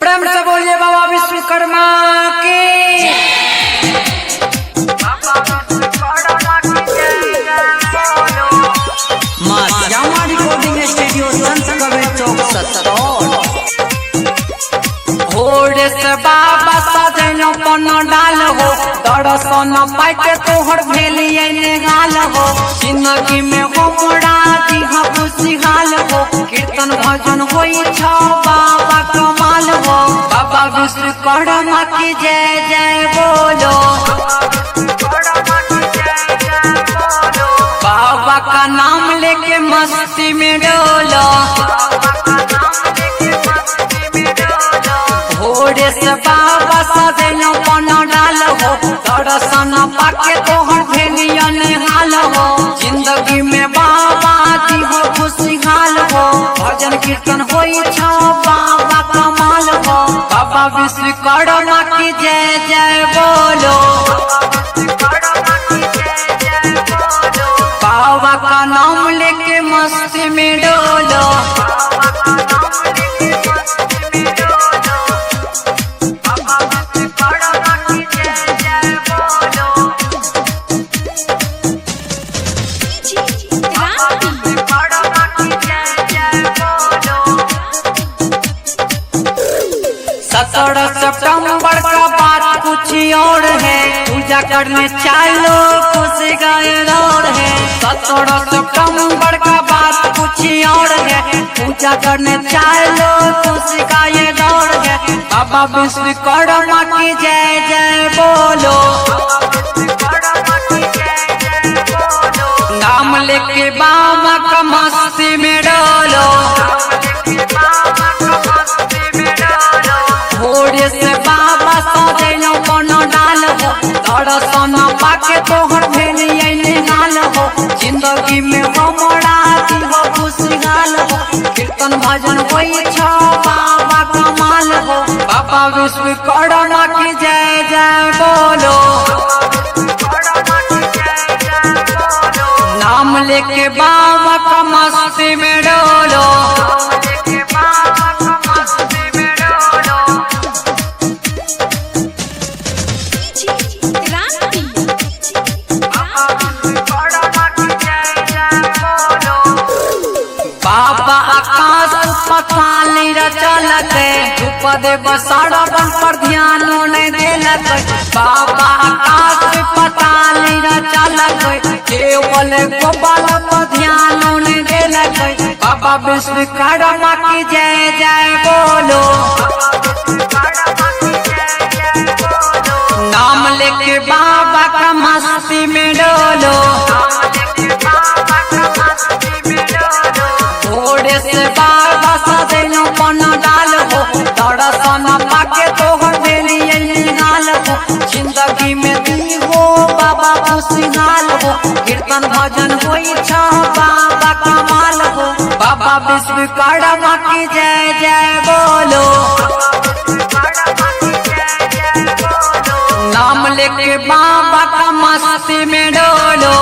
प्रेम से बोलिए बाबा विश्वकर्मा की। माँ श्यामा रिकॉर्डिंग स्टूडियो, संत कबीर चौक, सत्तौर। भोरे से बाबा सजनो पन डाल हो, दर्शन पाके तोहर भेलिए निहाल हो। जिंदगी में हमरा दिह खुशहाल हो, कीर्तन भजन होई छ बाबा कमाल हो। बाबा विश्वकर्मा की जय जय बोलो, बाबा का नाम लेके मस्ती में डोलो। भोरे से बाबा सजनो पन डाल हो, दर्शन पाके तोहर भेलिया निहाल हो। जिंदगी में बाबा दिहो खुशहाल हो, भजन कीर्तन होई छ बाबा कमाल हो। बाबा विश्वकर्मा की जय जय बोलो, बाबा का नाम लेके मस्ती में डोलो। क्रांति। 17 सितंबर का बात कुछ और है, पूजा करने चलो खुश गए दौड़ है। 17 सितंबर का बात कुछ और है, पूजा करने चलो खुश गए दौड़ है। बाबा विश्वकर्मा की जय जय बोलो, नाम लेके बाबा का मस्ती में डोलो। भोरे से बाबा सजनो कोनो डाल हो, दर्शन पाके तोहर भेलिए निहाल हो। जिंदगी में हमरा दिहो खुशहाल हो, कीर्तन भजन होई छ बाबा कमाल हो। बाबा विश्वकर्मा की जय जय बोलो, नाम लेके बाबा का मस्ती में डोलो। क्रांति। बाबा आकाश पताल रचलक, धूप देव साड़बन पर ध्यान नहीं देलक। बाबा आकाश पताल रचलक, केवल गोपाल पर ध्यान नहीं देलक। बाबा विश्वकर्मा की जय जय बोलो, नाम लेके बाबा का मस्ती में डोलो। भोरे से बाबा सजनो पन डाल हो, दर्शन पाके तोहर भेलिए निहाल हो। जिंदगी में दीहो बाबा खुशहाल हो, कीर्तन भजन होई छ बाबा कमाल हो। बाबा विश्वकर्मा की जय जय बोलो, नाम लेके बाबा का मस्ती में डोलो।